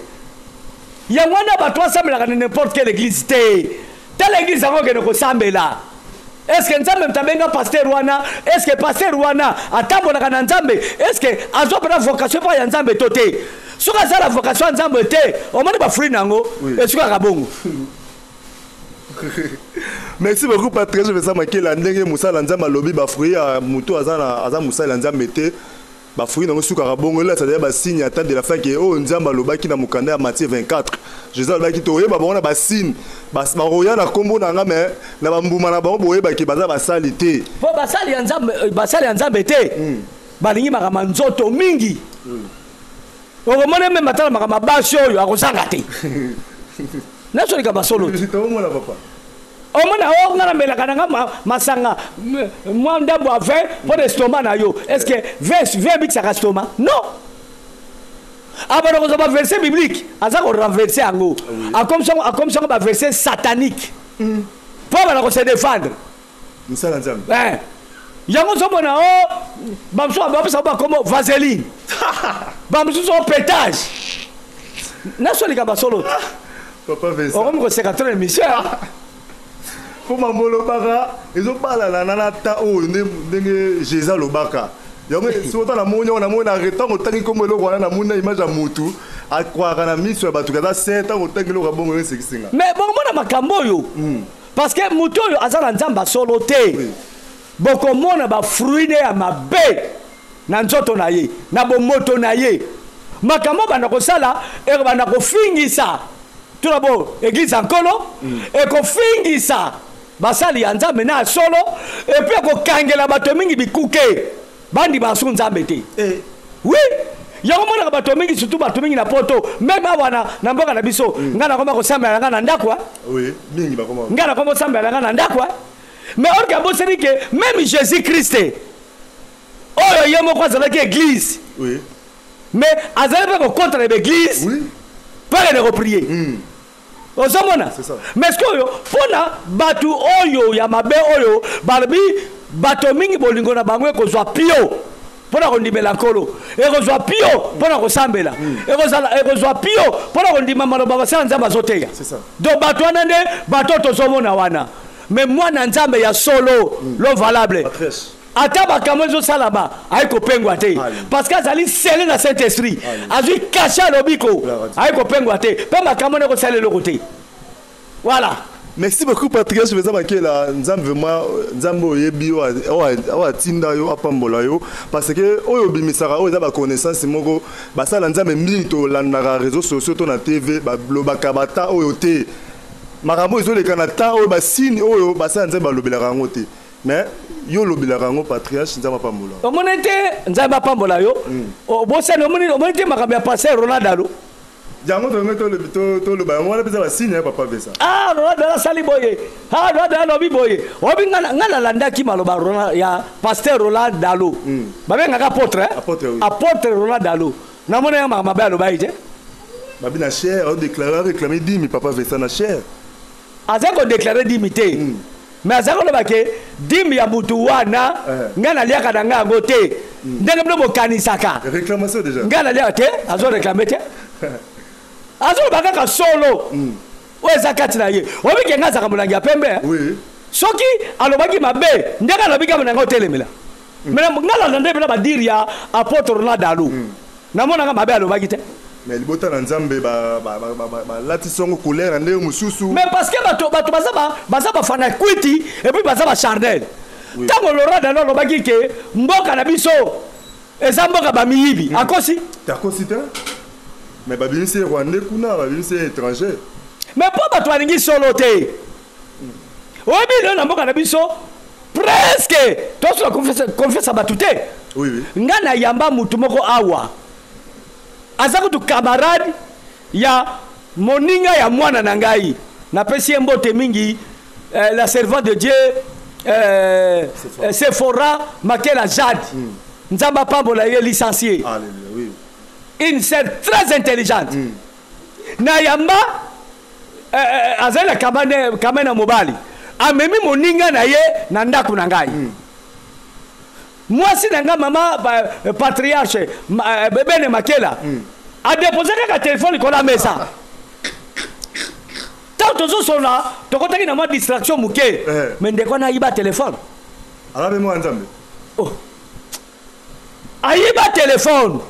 Yango wana bato basambelaka na n'importe quelle église te. Tala église yango okende kosambela, est ce que Nzambe moto abenga pasteur wana? Est ce que pasteur wana atambolaka na Nzambe? Est ce que azwa mpena vocation epai ya Nzambe to te? Soki aza na vocation ya Nzambe te, omoni bafruit na yango esukaka bongo. Merci beaucoup, Patrice Vincent Makela. Ndenge mosala Nzambe alobi, bafruit ya moto aza mosala ya Nzambe te, bafruit nango sukaka bongo. Elakisa deja basigne ya temps de la fin ke oyo Nzambe alobaki na mokanda ya Matthieu 24. Jésus alobaki toyeba bango na basigne, bakoya na nkombo na nga, me na bambuma na bango boyebaki baza basali te. Mpo basali ya Nzambe, basali ya Nzambe te, balingi makambo ya nzoto mingi. Okomona meme atala makambo ya basi oyo akozanga te. Nasolika basolo te. Tokomona, papa. Omona o nga namelaka na nga masanga mwa ndambo ya vin mpo na estomac na yo. Est ce que vin ebikisaka estomac? Non. Abanda kozwa baverset biblique, aza korenverse yango, akomisi yango baverset satanique mpo abanda kose défendre. Mosala Nzambe. Yango ozomona o bamosusu bapesa bakombo vaseline, bamosusu o pétage. Nasolika basolo te. Papa Vincent. Okomi koseka trop émission. Mpo mambo olobaka ezobalana na ta oyo ndenge Jésus alobaka yango. Soki ota namoni yango, namoni na ntango otangi nkombo eloko wana, namoni na image ya mutu akwaka na miso ya bato kaza saint. Ntango otangi eloko ya bongo, esekisinga. Mais bokomona makambo oyo, parce que motu oyo aza na Nzambe asolo te, bokomona bafruit ne ya mabe na nzoto na ye, na bomoto na ye. Makambo banda kosala, ekobanda kofingisa tuna bo église ya Nkolo, ekofingisa basali ya Nzambe na ya solo, et puis ekokangela bato mingi bikuke, bandi basu Nzambe te. Oui, yango monaka bato mingi, surtout bato mingi na poto, même awa na mboka na biso. Ngai nakoma kosambela na ngai na ndako. Oui, mingi bakoma. Ngai nakoma kosambela na ngai na ndako. Mais or que abosani que même Jésus Christ oyo ye moko azalaki église, mais azali mpe kokɔta na baeglise mpo akende koprier. Ozomona? Mais sikoyo, mpona bato oyo ya mabe oyo balobi, bato mingi bolingo na bango ekozwa pio mpo na kondimela Nkolo, ekozwa pio mpo na kosambela, ekozwa pio mpo na kondima maloba basala Nzambe azoteya. Donc bato wana nde bato oyo tozomona wana. Mais mwana Nzambe ya solo, l'homme valable, ata makambo ezosalama, ayi kopengwa te, parce que azali scellé na Saint Esprit, azwi cachet ya lobiko, ayi kopengwa te mpe makambo wana ekosala eloko te. Voilà. Merci beaucoup, Patriarche Vincent Makela. Nzambe vraiment, Nzambe oyebi oyo atinda yo, apambola yo, parce que oyo obimisaka oyo eza baconnaissance moko. Basala Nzambe mingi tolandaka réseaux sociaux to na TV, balobaka bata oyo te. Makambo ezoleka na temps oyo, basigne oyo basala Nzambe balobelaka yango te, mais yo olobelaka yango. Patriarche, Nzambe apambola. Omoni te, Nzambe apambola yo. Obosani, omoni te makambo ya pasteur Ronald Alo? Yango tolingi toloba yango wana mpenza, basigne ya papa Vincent. Ah, Ronald asali boye, ah, Ronald alobi boye. Oyebi, nga nalandaki maloba ya pasteur Roland Dalo. Babengaka apôtre, apôtre, oui. Apôtre Roland Dalo, namoni ya makambo mabe aloba ye te. Babi na chaire adéclaré, réclamé dîme. Papa Vincent, na chaire. Aza kodéclarer dîme te, mais aza koloba ke dîme ya mutu wana, ngai naliaka na ngai yango te ndenge bino bokanisaka. Réclamation déjà. Ngai naliaka te. Azoréclamer te, azoloba kaka solo oyo eza kati na ye. Oyebi ke ngai azalaka molangi ya pembe. Soki alobaki mabe ndenge alobi kaka na ngai, otelemela. Mais ngai nalanda nde mpena badires ya apôtre Ronald Alo, namonaka mabe alobaki te. Mais libota na Nzambe balatisi yango couleur na ndenge mosusu. Mais parce que bato baza bafana kwiti et puis baza bacharnel. Ntango Laurent Dalo alobaki ke mboka na biso eza mboka bamiyibi, akosi? Akosi te, mais babimisi ye rwandais kuna, babimisi ye étranger. Mais mpo bato balingi solo te. Oyebi, lelo na mboka na biso presque tosola confiance ya bato te. Nga nayamba mutu moko awa, aza kutu camarade ya moninga ya mwana na ngai. Napesi ye mbote mingi, la servante de Dieu Sephora Makela Jade. Nzambe apambola ye, licencié, une sœur très intelligente. Nayamba azali na kame na mobali, amemi moninga na ye na ndako na ngai. Mwasi na ngai, mama patriarche Bebene Makela, adepose kaka telefone likolo ya mesa. Ntango tozosolola, tokotaki na mwa distraction moke, mais ndeko wana ayiba telefone. Alabe mwa Nzambe. Oh. Ayiba telefone.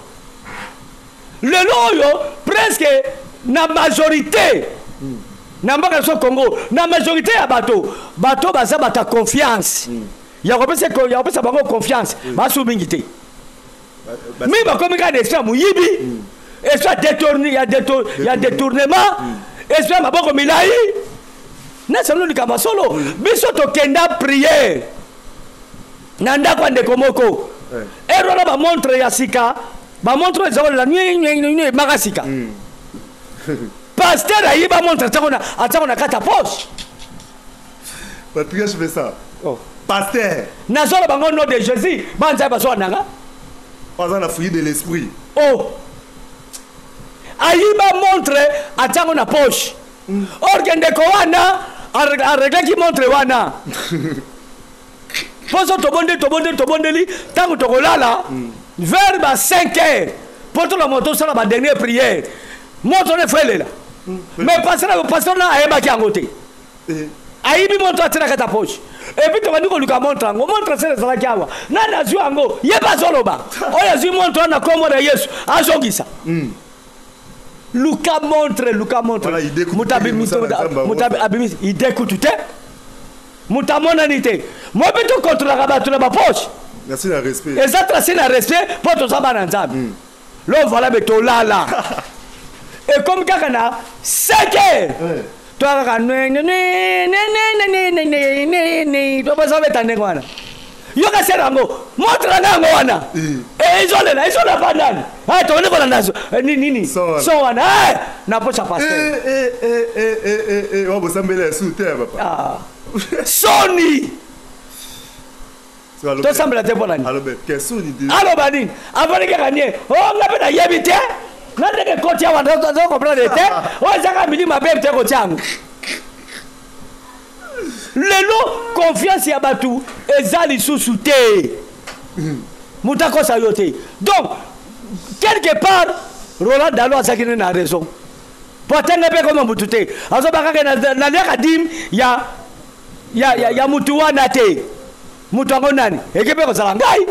Lelo oyo presque na majorité na mboka biso Congo, na majorité ya bato, bato baza bato ya confiance, ya kopesa bango confiance, basu mingi te. Mingi bakomi kaka na esprit ya moyibi, esprit ya détournement, esprit ya maboko milai. Nasalo likambo ya solo, biso tokenda prière na ndako ya ndeko moko ere wana, bamontre ya sika, bamontre oyo eza kolela emaka sika. Pasteur ayiba montre, atiako na kati ya poche. Patriarche Vincent. Oh. Pasteur. Nazoloba bango nom de Jésus, banzambe bazoka nanga. Aza na fruit de l'esprit. Oh. Ayiba montre, atiango na poche. Or ke ndeko wana areglaki montre wana. Mposo tobondeli, tobondeli, tobondeli, ntango tokolala vers ba 5 heures, mpo tola moto tosala ba dernière prière, moto wana efo elela. Mais pasteur na ayebaki yango te. Ayibi montre, atie na kati ya poche. Et puis tobandi koluka montre yango. Montre sele ezalaki awa, nani azwi yango? Ye mpe azoloba oyo azwi montre wana, kombo na Yesu, azongisa. Luka montre, luka montre, moto abimisi ide kutu te, moto amonani te. Mo mpe tokontrolaka bato na bapoche, eza trace na respect, mpo toza bana Nzambe. Lo voilà, be tolala, ekomi kaka na 5 heures, toya kaka tobaza beta ndenge wana. Yoka sere yango, montre na ngai yango wana ezolela, ezolela pa ndani. Tokende kolanda nini? Son wana na poche ya pasteur. Bosambela ya su te, papa. Soni. Tosambela te mpo na nini? Aloba nini? Avandi kaka nie. O oh, nga mpe nayebi te na ndenge ekoti awa, nazo comprendre te. Oyo ezaka milimo mabe te kotia yango. Lelo confiance ya bato eza lisusu te, moto akosa yo te. Donc quelque part Roland Dalo azalaki nde na raison, po atanga mpe koma motu te, azoba kaka naliaka dime ya mutu wana te. Moto yango nani? Eke mpe kozala ngai,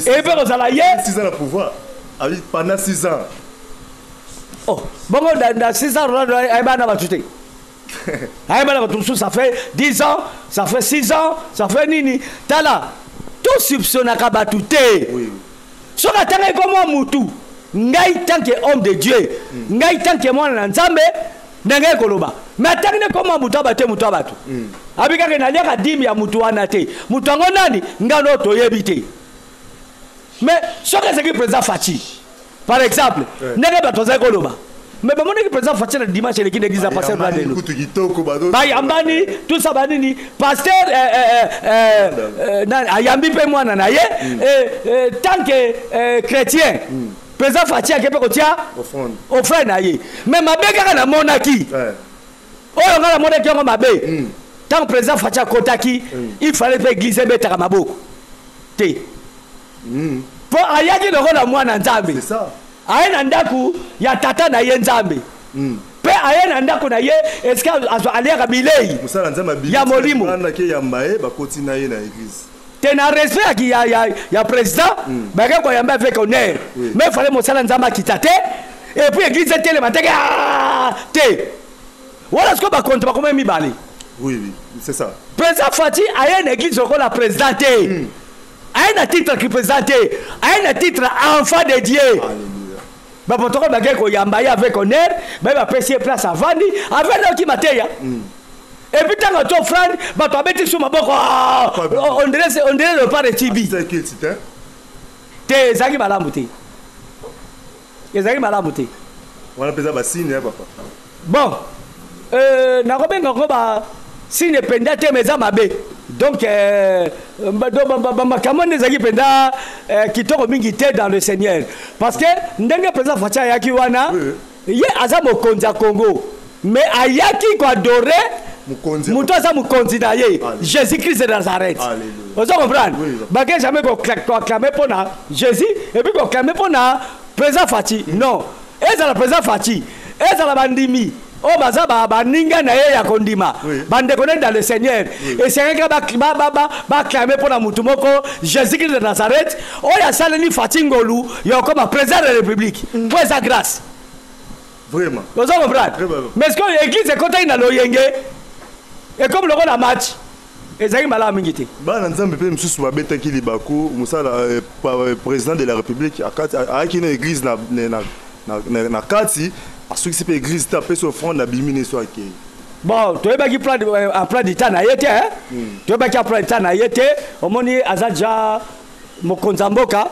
eke mpe kozala ye. 6 ans na pouvoir, pendant 6 ans. Oh, bongo na 6 ans Ronaldo ayeba na bato te, ayeba na bato mosusu. Ça fait 10 ans, ça fait 6 ans, ça fait nini. Tala, tosoupçonnaka bato te. Soki atangaki ko mwa mutu, ngai tant que homme de Dieu, ngai tant que mwana na Nzambe, ndenge ekoloba. Mais atangi nde koma moto ya bato, moto ya bato abi kaka naliaka dime ya moto wana te. Moto yango nani? Ngai no toyebi te. Mais soki ezalaki président Fatshi par exemple, ndenge bato bazali koloba, mais bamonaki président Fatshi na dimanche eleki na église ya pasteur Blandelo, bayambani tout ça, banini, pasteur ayambi mpe mwana na ye tant que chrétien. Président Fatshi ake mpe kotia offrande na ye. Mais mabe kaka namonaki, oyo ngai namonaki yango mabe, ntango président Fatshi akotaki, il fallait mpe église ebetaka maboko te, mpo ayaki lokola mwana Nzambe, aye na ndako ya tata na ye Nzambe, mpe aye na ndako na ye esika aliaka bilei ya molimo. Te, na respect ya président, bayaki koyamba avec honneur, mais fallait mosala Nzambe akita te et puis église etelema teke te. Wana sikoyo bakonto bakoma mibale. Oui, c'est ça. Président Fatshi aye na église lokola président te, aye na titre ki président te, aye na titre enfant de Dieu. Baprotocole bakei koyamba ye avec honneur, baye bapesi ye place, avandi, avandi, ayoki mateya. Et puis ntango ato offrande, bato abeti su maboko, on dirait le pare tibi te. Ezalaki malamu te, ezalaki malamu te. Wana mpenza basigne ya papa. Bon, nakobenga yango basigne mpenza te, mais eza mabe. Donc makambo nde ezalaki mpenza kitoko mingi te dans le Seigneur, parce que ndenge président Fatshi ayaki wana, ye aza mokonzi ya Congo, mais ayaki koadorer moto aza mokonzi na ye, Jésus Christ de Nazareth. Ozo comprendre? Bake jamais koacclamer mpo na Jésus et puis koacclamer mpo na président Fatshi. Non, ezala président Fatshi, ezala bandimi oyo baza baninga na ye ya kondima, bandeko nde dans le Seigneur, esengaki baacclamer mpo na motu moko, Jésus Christ de Nazareth, oyo asaleli Fatshi ngolu ya okoma président de la République, mpo eza grâce. Vraiment. Ozo comprendre? Mais ce que église ekotaki na loyenge, ekomi lokola match, ezalaki malamu mingi te. Bana Nzambe mpe mosusu babetaki libaku. Mosala président de la République ayaki na église na kati, asukisi mpe église te, apesi offrande, abimi ne so akei. Bon, toyebaki emploi du temps na ye te, toyebaki emploi du temps na ye te. Omoni, aza déjà mokonzi ya mboka,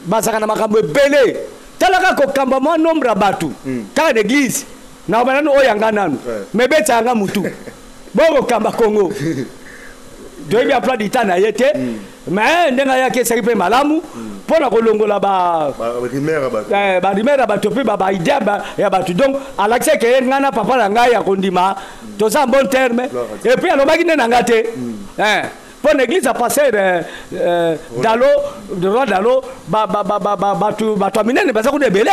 bazalaka na makambo ebele. Talaka kokamba mwa nombre ya bato kaka na église, nakoba nanu oyo yanga nanu, mais betisa yanga mutu bokokamba Congo. Toyebi emploi du temps na ye te, mais ndenge ayaki esaki mpe malamu mpo na kolongola barumeur ya bato mpe baidée ya bato. Donc alakisaki ye, ngai na papa na ngai ya kondima toza en bon terme. Et puis alobaki nde na ngai te, mpo na église ya pasteur Dalo, Roi Dalo, bato ya minene baza kuna ebele,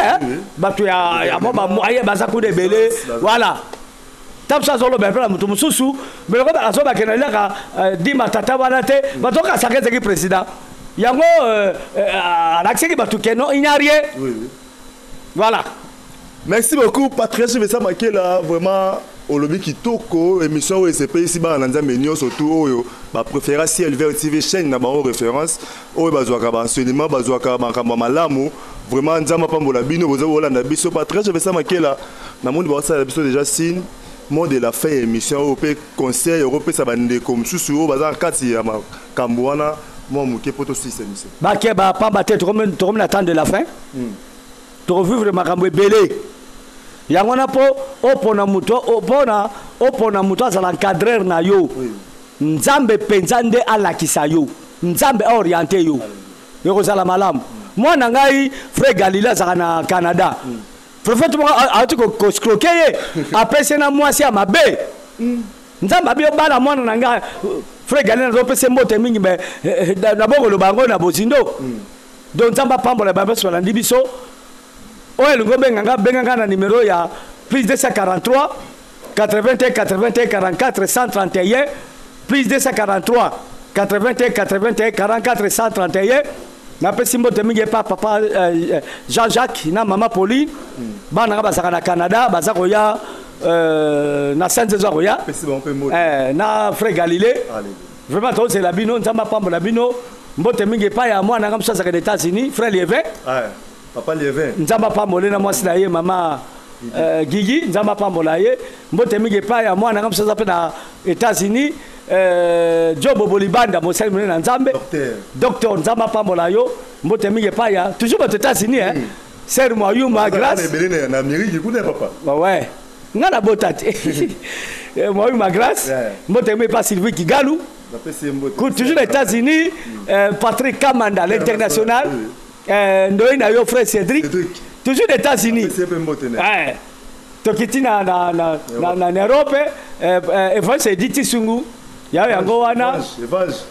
bato ya mwa bamoyen baza kuna ebele. Voilà, ta mosusu azoloba mpe na moto mosusu, mais lokola azobakenda liaka dima tata wana te, bato okasaka ezalaki président yango alakisaki bato ke non, il n'y a rien. Voilà. Merci beaucoup, Patrice Vesa Makela. Vraiment, olobi kitoko. Émission oyo esepelisi bana na Nzambe nyonso tu oyo bapréféra Ciel Vert TV, chaîne na bango référence, oyo bazwaka baenseignement, bazwaka makambo ya malamu. Vraiment, Nzambe apambola bino boza kolanda biso. Patrice Vesa Makela, namoni bakosala biso déjà signe. Mot de la fin ya émission oyo mpe conseil okopesa bandeko mosusu oyo baza na kati ya makambo wana, mwa moke mpo tosilisa émission. Bake bapamba te, tokomi na temps de la fin, tokovivre makambo ebele. Yango wana mpo opona moto, mpona opona moto azala encadreur na yo. Nzambe mpenza nde alakisa yo, Nzambe aoriente yo, ekozala malamu. Mwana ngai frère Galilée azalaka na Canada. Prophète moko auti koscroke ye, apesi na mwasi ya mabe. Nzambe abi obala mwana na ngai frère Galilée, nazopesa mbote mingi, me nabokoloba yango na bozindo. Donc Nzambe apambola babeso balandi biso. Oyo elingi obenga nga, benga nga na numero ya plus 243 81 81 44 131, plus 243 81 81 44 131. Napesi mbote mingi epa papa Jean-Jacques na mama Pauline. Bana nga bazalaka na Canada, baza koya na sanza eza koya. Na frère Galilée, vraiment tozela bino, Nzambe apambola bino. Mbote mingi epai ya mwana nga mosusu azalaka na États-Unis, frère Lievin. Papa Lievin, Nzambe apambola na mwasi na ye mama Gigi, Nzambe apambola ye. Mbote mingi epai ya mwana nga mosusu aza mpe na États-Unis, Joe Bobolibanda, mosali monene na Nzambe, docteur, Nzambe apambola yo. Mbote mingi epai ya toujours bato États-Unis, hein. Sœur Mwayuma Grâce ebele na Amérique kuna, papa. Ouais, nga nabota te. Mwayuma Grâce, mbote mingi epai Sylvie Kigalu, toujours aux États-Unis. Patrick Kamanda l'international, ndoyi na yo frère Cédric, toujours aux États-Unis. Tokiti na Europe, Evance Editi Sungu, yayo yango wana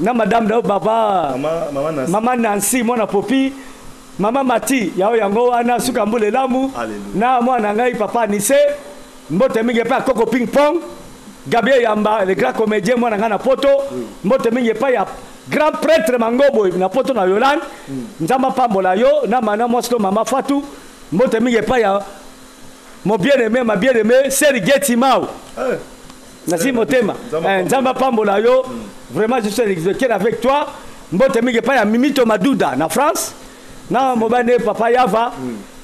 na madame na papa mama Nancy, mwana Popi, mama Mati, yayo yango wana. Suka mbula elamu na mwana ngai papa Nise. Mbote mingi epai ya Koko Ping Pong, Gabriel Yamba le grand comédien, mwana ngai na poto. Mbote mingi epai ya grand prêtre Mangobo na poto na Yolande. Nzambe apambola yo na mana mwasi to mama Fatu. Mbote mingi epai ya mon bien-aimé, ma bien-aimé Serge Timao, nasi motema. Nzambe apambola yo, vraiment je suis exécuté avec toi. Mbote mingi epai ya Mimito Maduda na France na mobali papa Yava.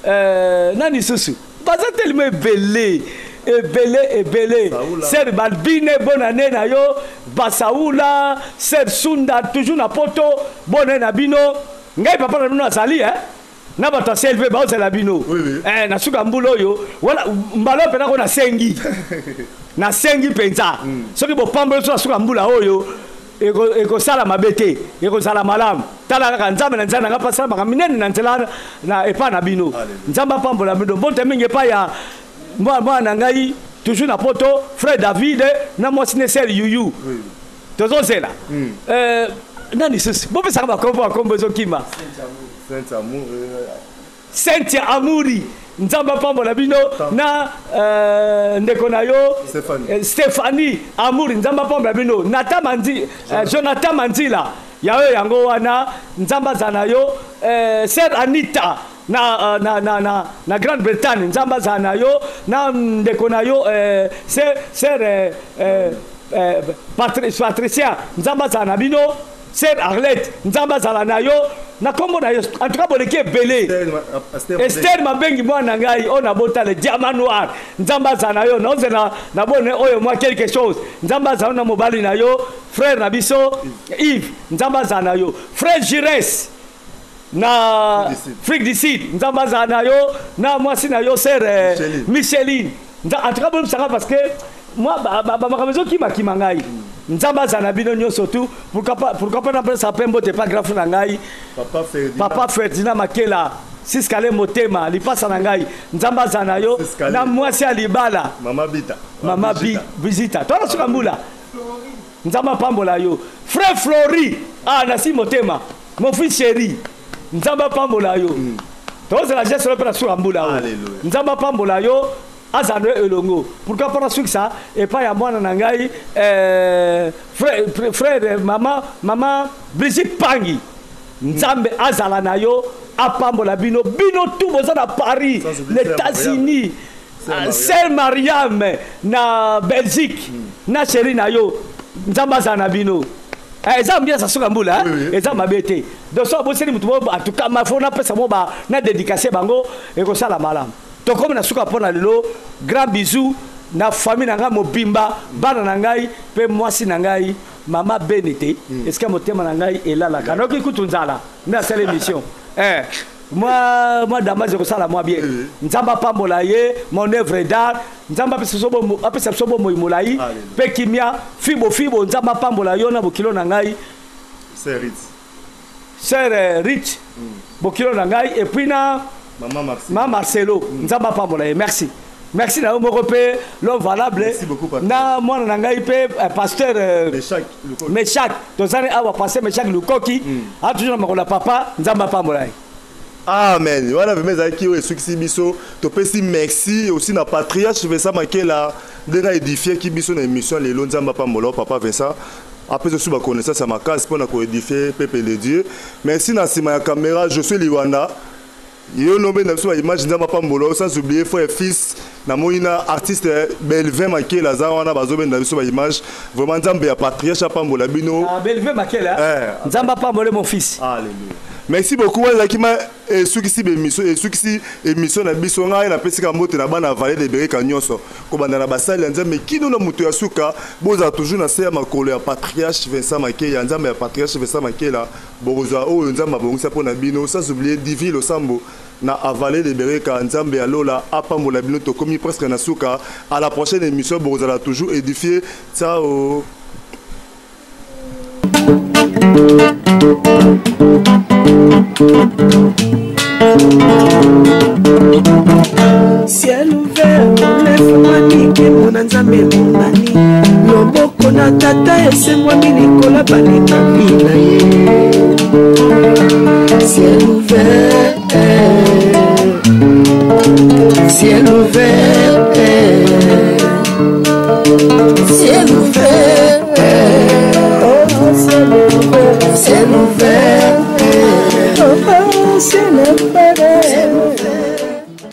Na lisusu baza tellement ebele ebele ebele. Ser Balbine, bonne année na yo. Basaula, ser Sunda, toujours na poto, bonne année na bino. Ngai papa na bino azali, hein, na bato ya CLV baozela bino. Na suka mbula oyo wana, mbala oyo mpenza ko nasengi, nasengi mpenza, soki bopamboli so na suka mbula oyo, ekosala mabe te, ekozala malamu. Tala kaka Nzambe na nzela na ngai mpasala makambo minene na nzela na epai na bino. Nzambe apambola bino. Mbote mingi epai ya mwana na ngai toujours na poto, frère David na mwasi ne sœur Yuyu. Tozozela na lisusu bopesaka bakombo, bakombo ezokima. Cynthia Amuri, Nzambe apambola bino na ndeko na yo Stéphanie Amuri, Nzambe apambola bino. Nata Manzi, Jonathan Manzila, yayo yango wana, Nzambe aza na yo. Sœur Anita na Grande-Bretagne, Nzambe aza na yo na ndeko na yo sœur Patricia, Nzambe azala na bino. Sœur Arlette, Nzambe azala na yo na kombo na yo. En tout cas boleki ebele. Esther Mabengi, mwana na ngai oyo nabota, le diamant noir, Nzambe azala na yo. Naozela na bone oyo mwa quelque chose. Nzambe azala na mobali na yo, frère na biso Yves, Nzambe azala na yo. Frère Gires na Afrique du Sud, Nzambe azala na yo na mwasi na yo sœur Micheline. En tout cas boyebisanga parce que moi bamakambo ezokimakima ngai. Nzambe azala na bino nyonso tu. Pourquoi pas napesa mpe mbote pa grand frère na ngai papa Ferdinand Makela Siskale, motema lipasa na ngai, Nzambe azala na yo na mwasi ya libala mama Bita. Mama Bizita, twana suka mbula, Nzambe apambola yo. Frère Flori, ah, nasi motema, mon fils chéri, Nzambe apambola yo. Tozela geste mpe na suka mbula oyo. Nzambe apambola yo, azala no elongo. Pourquoi mpona sukisa epai ya mwana na ngai frère mama Brigitte Pangi, Nzambe azala na yo, apambola bino, bino tu boza na Paris, les États-Unis. Sœur Mariam na Belgique na chéri na yo, Nzambe azala na bino. Eza ambiance asuka mbula, eza mabe te. Donc so aboseli motu mo, en tout cas mafo napesa mo ba na dédicace bango, ekosala malamu. Tokomi na suka mpo na lelo. Grand bisou na famille na ngai mobimba, bana na ngai mpe mwasi na ngai mama Bene te, esika motema na ngai elalaka. Nayoki kutu nzala nde asala émission. Mwa mwa damage ekosala mwa bien. Nzambe apambola ye, mon œuvre d'art. Nzambe apesa biso bomoi molai mpe kimia. Fibo fibo, Nzambe apambola yo na bokilo na ngai. Sœur Rich. Sœur Rich, bokilo na ngai, et puis na Maman Marcelo. Ma Marcelo, Nzambe apambola ye. Merci. Merci na yo moko mpe l'homme valable. Merci beaucoup, pasteur. Na mwana na ngai mpe pasteur Meshach Lukoki. Meshach, tozali awa pasteur Meshach Lukoki. A toujours na makolo ya papa, Nzambe apambola ye. Amen. Wana vraiment ezalaki oyo esukisi biso. Topesi merci aussi na patriarche Vincent Makela ndenge aédifiaki biso na émission lelo. Nzambe apambola yo, papa Vincent. Apesa osu baconnaissance ya makasi mpona koédifie peuple de Dieu. Merci na nsima ya caméra Josué Liwanda. Yo nombe na biso ba image, Nzambe apambola yo. Sans oublier frère fils namoni na artiste Belvin Makela aza wana, bazobenda biso ba image. Vraiment Nzambe ya patriarche apambola bino. Ah, Belvin Makela. Eh. Nzambe apambola mon fils. Alléluia. Merci beaucoup. Wana ezalaki ma esukisi ba émission, esukisi émission na biso. Ngai napesika mbote na bana Vallée de Bereka nyonso, kobanda na basali ya Nzambe kino na moto ya suka. Bozala toujours na se ya makolo ya patriarche Vincent Makela, Nzambe ya patriarche Vincent Makela, bokozwa oyo Nzambe abongisa mpo na bino. Sans oublier Divine Losambo na Vallée de Bereka, Nzambe ya Lola apambola bino. Tokomi presque na suka. À la prochaine émission, bokozala toujours édifié. Ciao. Ciel ouvert efungwami, nkembo na Nzambe emonani, loboko na Tata esengwami likolo balingami na ye. Ciel ouvert.